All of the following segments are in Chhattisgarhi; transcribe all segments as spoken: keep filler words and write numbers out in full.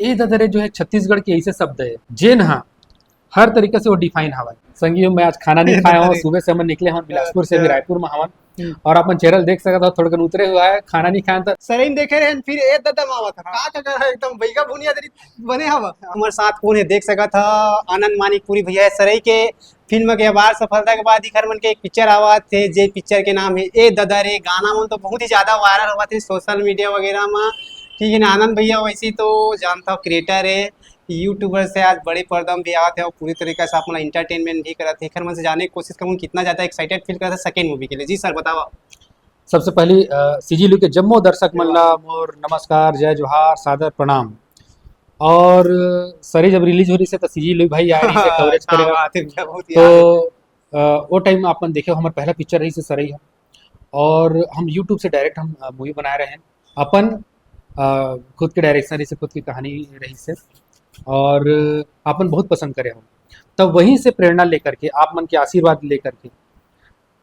ए ददा रे जो है छत्तीसगढ़ के ऐसे शब्द है जेन हा हर तरीका से वो डिफाइन हवय। संगी हो, मैं आज खाना नहीं खाया हूँ, सुबह से हमन निकले हवन बिलासपुर से, अभी रायपुर में हवन। और अपन चैनल देख सकत हो, थोड़कन उतरे हुआ है, खाना नहीं खाया था। सरई में देखे रहे, फिर ए ददा मावत है, का का कर एकदम बैगा भुनिया दरी बने हवा। हमारे साथ कौन है, देख सकत हो, आनंद मानिकपुरी भैया है, सरई के फिल्म के अपार सफलता के बाद इखर मन के एक पिक्चर आवत हे, जे पिक्चर के नाम है ए ददा रे। गाना मन तो बहुत ही ज्यादा वायरल होवत हे सोशल मीडिया वगैरह में, ठीक है ना आनंद भैया? वैसे तो जानता हो, क्रिएटर है, यूट्यूबर से आज बड़े पर्दा में भी आवत है और पूरी तरीका से अपना एंटरटेनमेंट भी करत है। एखर मन से जाने की कोशिश करूँ कितना ज्यादा एक्साइटेड फील करत है सेकेंड मूवी के लिए। जी सर, बताओ। सबसे पहली सीजी लुई के जम्मो दर्शक मन ला मोर नमस्कार, जय जोहार, सादर प्रणाम। और सरई जब रिलीज हो रही से तो सीजी लुई भाई आए रही से कवरेज करे। तो अ, वो टाइम आप मन देखे हो, हमार पहला पिक्चर रही से सरई है। और हम यूट्यूब से डायरेक्ट हम मूवी बनाए रहे हैं अपन, अ, खुद के डायरेक्शन रही से, खुद की कहानी रही से, और आप मन बहुत पसंद करे हो। तब वहीं से प्रेरणा लेकर के, आप मन के आशीर्वाद लेकर के,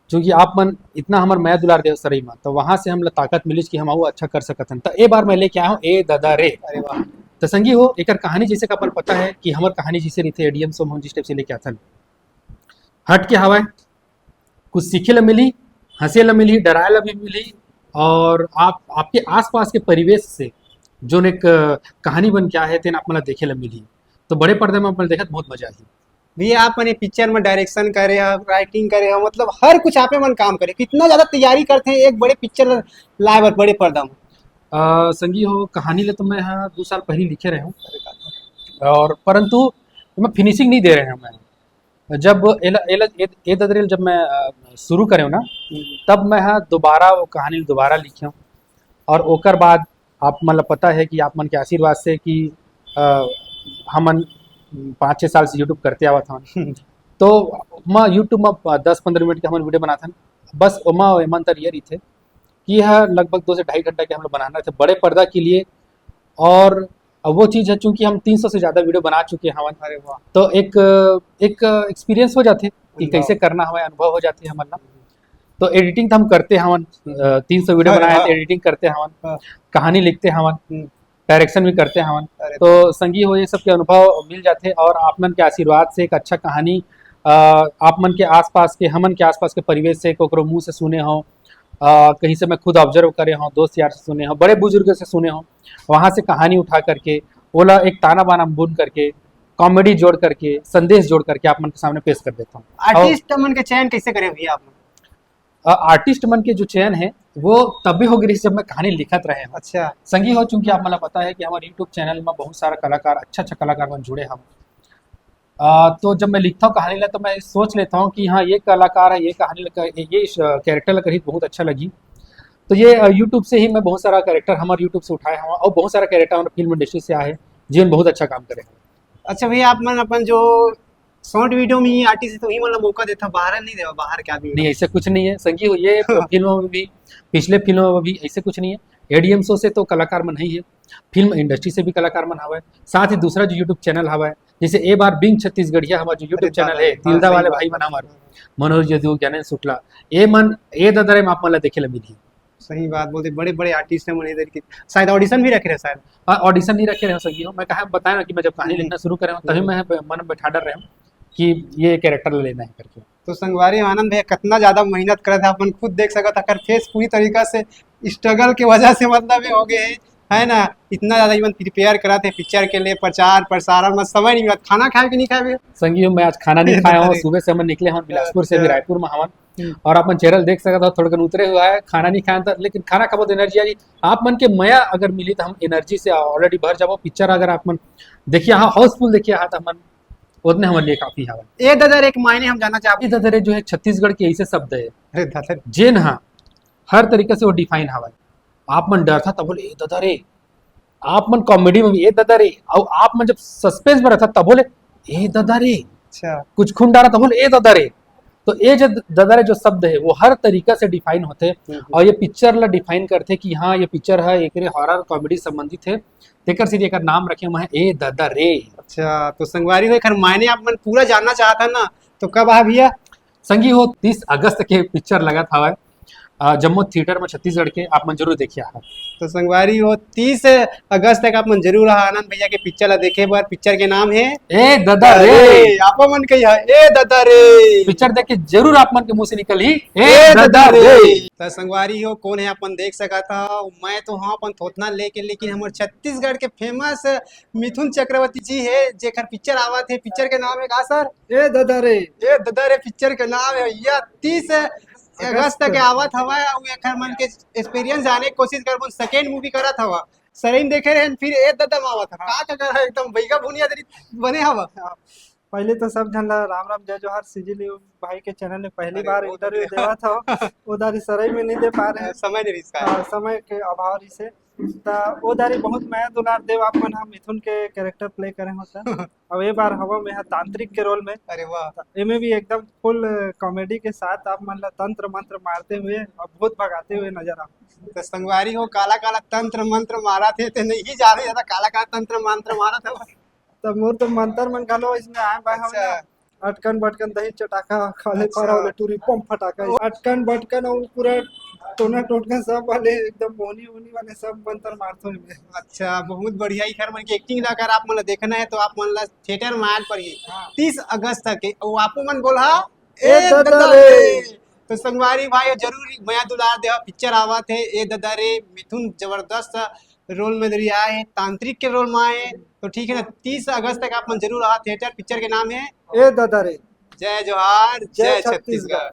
जो कि आप मन इतना हमर मया दुलार देव सरई मा, तो वहां से हमला ताकत मिलिस कि हम अउ अच्छा कर सकत हन। तो ए बार मैं लेके आया हूँ ए ददा रे। अरे वाह। तो संगी हो, एकर कहानी जैसे का अपन पता है कि हमर कहानी जैसे रही थे एडीएम शो में हम जिस टाइप से लेके आथन, हट के हवाए, कुछ सीखे ला मिली, हंसे ला मिली, डराए ला भी मिली, और आप, आपके आसपास के परिवेश से जो एक अ, कहानी बन के आए तेन आप मन ला देखे ला मिली। तो बड़े पर्दे में आप मन देखत बहुत मजा आही। भैया, आप मन ये पिक्चर में डायरेक्शन करे हो, राइटिंग करे हो, मतलब हर कुछ आपे मन काम करे। कितना ज्यादा तैयारी करते हैं एक बड़े पिक्चर लाए बर बड़े पर्दा में? अ, संगी हो, कहानी ले तो मैं हा दो साल पहले लिखे रहे हूँ, और परंतु मैं फिनिशिंग नहीं दे रहे हूँ। मैं जब एला, एला, ए, ए ददरेल जब मैं अ, शुरू करे हूँ ना, तब मैं हा दोबारा वो कहानी दोबारा लिखे हूँ। और ओकर बाद आप मन ला पता है कि आप मन के आशीर्वाद से कि अ, हमन पाँच छः साल से यूट्यूब करते आवत हन। तो मैं यूट्यूब में दस पंद्रह मिनट के हमन वीडियो बनाथन, बस ओमा एमन तर ये रहिथे कि यह लगभग दो से ढाई घंटा के हम लोग बनाना रहते बड़े पर्दा के लिए। और अब वो चीज़ है, चूंकि हम तीन सौ से ज़्यादा वीडियो बना चुके हवन, अरे वाह। तो एक, एक एक्सपीरियंस हो जाथे कि अनुभव। कैसे करना हवय, अनुभव हो जाथे हमन ला। तो एडिटिंग तो हम करते हवन, अ, तीन सौ वीडियो अरे बनाए वाह। तो एडिटिंग करते हवन, हाँ। कहानी लिखते हवन, हम्म। डायरेक्शन भी करते हवन। अरे तो संगी हो, ये सब के अनुभव मिल जाथे और आप मन के आशीर्वाद से एक अच्छा कहानी, अ, आप मन के आसपास के, हमन के आसपास के परिवेश से, कोकरो मुंह से सुने हो, अ, कहीं से मैं खुद ऑब्जर्व करे हो, दोस्त यार से सुने हो, बड़े बुजुर्ग से सुने हो, वहां से कहानी उठा करके, ओला एक ताना बाना बुन करके, कॉमेडी जोड़ करके, संदेश जोड़ करके आप मन के सामने पेश कर देता हूँ। आर्टिस्ट मन के चयन कैसे करे भैया आप मन? अ, आर्टिस्ट मन के जो चयन है, वो तबे हो गिरिस जब मैं कहानी लिखत रहे हूँ। अच्छा। संगी हो, चूंकि आप मन ला पता है कि हमारे यूट्यूब चैनल में बहुत सारा कलाकार, अच्छा अच्छा कलाकार मन जुड़े हम। अ, तो जब मैं लिखता हूँ कहानी ला, तो मैं सोच लेता हूँ कि हाँ, ये कलाकार है, ये कहानी ला कर-, ये इस, अ, कैरेक्टर ला करही बहुत अच्छा लगी। तो ये, अ, यूट्यूब से ही मैं बहुत सारा कैरेक्टर हमारे यूट्यूब से उठाए हूँ और बहुत सारा कैरेक्टर हमारे फिल्म इंडस्ट्री से आए हैं, जिन बहुत अच्छा काम करे हैं। अच्छा भैया, आप मन अपन जो शॉर्ट वीडियो में ही आर्टिस्ट है, तो वही मतलब मौका देता, बाहर नहीं देवा, बाहर क्या भी नहीं, ऐसा कुछ नहीं है संगी हो। ये फिल्मों में भी, पिछले फिल्मों में भी ऐसे कुछ नहीं है। एडीएम शो से तो कलाकार मन ही है, फिल्म इंडस्ट्री से भी कलाकार मन हवय, साथ ही दूसरा जो यूट्यूब चैनल हवय, जैसे ए बार बिंग छत्तीसगढ़िया हमारा जो यूट्यूब अरे चैनल दादा है, रे, हाँ, तिलदा सही वाले बात भाई है। मन हमारे, मनोज यदु, ज्ञानेंद्र शुक्ला, ये मन, ए ददा रे में आप मन ला देखे ला मिलही। सही बात बोलते, बड़े-बड़े आर्टिस्ट हैं, उन्हें इधर की शायद ऑडिशन भी रखे रहे शायद। हाँ, ऑडिशन नहीं रखे रहे हो सकी हो। मैं कहा, बताया ना कि मैं जब कहानी हम्म। लिखना शुरू करे हूँ, तभी हम्म। मैं ब-, मन में बैठा डर रहे हूँ कि ये कैरेक्टर लेना है करके। तो संगवारी आनंद भैया कितना ज्यादा मेहनत करे थे, अपन खुद देख सकत, अगर फेस पूरी तरीका से स्ट्रगल के वजह से मतलब ये हो गए हैं, है ना? इतना ज्यादा इवन प्रिपेयर करा थे पिक्चर के लिए, प्रचार, प्रसारण में समय नहीं मिला। खाना खाए कि नहीं खाए भैया? संगी हो, मैं आज खाना नहीं खाया हूँ। अरे। सुबह से हम निकले हवन बिलासपुर से, अभी अच्छा। रायपुर में हवन। हम्म। और अपन चैनल देख सकत हो, थोड़कन उतरे हुआ है, खाना नहीं खाया था, लेकिन खाना खाबो तो एनर्जी आ जाई। आप मन के मया अगर मिली तो हम एनर्जी से ऑलरेडी भर जाबो। पिक्चर अगर आप मन देखिया हा, हाउसफुल देखिया हा, तो हमन उतने हमारे लिए काफी हवा। ए ददा रे, एक मायने हम जानना चाहबो। ए ददा रे जो है छत्तीसगढ़ के ऐसे शब्द है, अरे दादा रे। जेन हा हर तरीका से वो डिफाइन हवा। आप मन डरथा तब बोले, "ए ददा रे।" आप मन कॉमेडी में भी, "ए ददा रे", और आप मन जब सस्पेंस में रहथा तब बोले, "ए ददा रे।" अच्छा। कुछ खून डारा तब बोले, "ए ददा रे।" तो ये जो ददा रे जो शब्द है, वो हर तरीका से डिफाइन होते हैं। हम्म, हम्म। और ये पिक्चर ला डिफाइन करते कि हाँ, ये पिक्चर है, एक हॉरर कॉमेडी संबंधित है, तेकर से एकर नाम रखे हुए हैं ए ददा रे। अच्छा, तो संगवारी हो, एकर मायने आप मन पूरा जानना चाहता ना, तो कब आ भैया? संगी हो, तीस अगस्त के पिक्चर लगत हवय। अ, जम्मो थिएटर में छत्तीसगढ़ के आप मन जरूर देखिया है। तो संगवारी हो, तीस अगस्त तक आप मन जरूर आहा आनंद भैया के पिक्चर ला देखे बर। पिक्चर के नाम है ए ददा रे। आप मन कही है ए ददा रे। पिक्चर देख के जरूर आप मन के मुंह से निकल ही ए ददा रे। तो संगवारी हो, कौन है आप मन देख सका था, मैं तो हाँ अपन थोथना लेके, लेकिन हमारे छत्तीसगढ़ के फेमस मिथुन चक्रवर्ती जी है, जेकर पिक्चर आवत है। पिक्चर के नाम है का सर? ए ददा रे। ए ददा रे पिक्चर के नाम है भैया। तीस अगस्त तक आवत हवा, अउ एकर मन के एक्सपीरियंस जाने के कोशिश करबो। सेकंड मूवी करत हवा, सरइन देखे रहन, फिर ए ददा में आवत हवा। का का कर एकदम बैगा भुनिया दरी बने हवा। पहले तो सब झन ला राम राम जय जोहार। सीजी लियो भाई के चैनल में पहली बार इंटरव्यू देवा था, वो दारी सरई में नहीं दे पा रहे, समय नहीं इसका। हाँ, समय के अभाव से। त वो दारी बहुत मया दुलार देव आप मन हम मिथुन के कैरेक्टर प्ले करे होता। अब ये बार हवा में है तांत्रिक के रोल में। अरे वाह। एमे भी एकदम फुल कॉमेडी के साथ आप मन ला तंत्र मंत्र मारते हुए और भूत भगाते हुए नजर आ। तो संगवारी हो, काला काला तंत्र मंत्र मारा थे, ते नहीं जा रहे ज्यादा काला काला तंत्र मंत्र मारा था। तब मोर तो मंत्र मन घलो इसमें आए बा। हम अच्छा। अटकन बटकन दही चटाका खाले अच्छा। पारा वाले टूरी पम फटाका, अटकन बटकन और पूरा टोना टोटका सब वाले एकदम मोहनी होनी वाले सब मंत्र मारते हुए। अच्छा, बहुत बढ़िया। इखर मन की एक्टिंग ला अगर आप मन ला देखना है तो आप मन ला थिएटर में आन पड़ही। हाँ। तीस अगस्त तक के। वो आपो मन बोला ए ए ददा ददा रे। रे। तो संगवारी भाई जरूर मया दुलार देवा, पिक्चर आवत है ए ददा रे। मिथुन जबरदस्त रोल में दरी आए हैं, तांत्रिक के रोल में आए हैं। तो ठीक है ना, तीस अगस्त तक आप मन जरूर आहा थिएटर। पिक्चर के नाम है ए ददा रे। जय जोहार, जय जय छत्तीसगढ़। छत्तीसगढ़।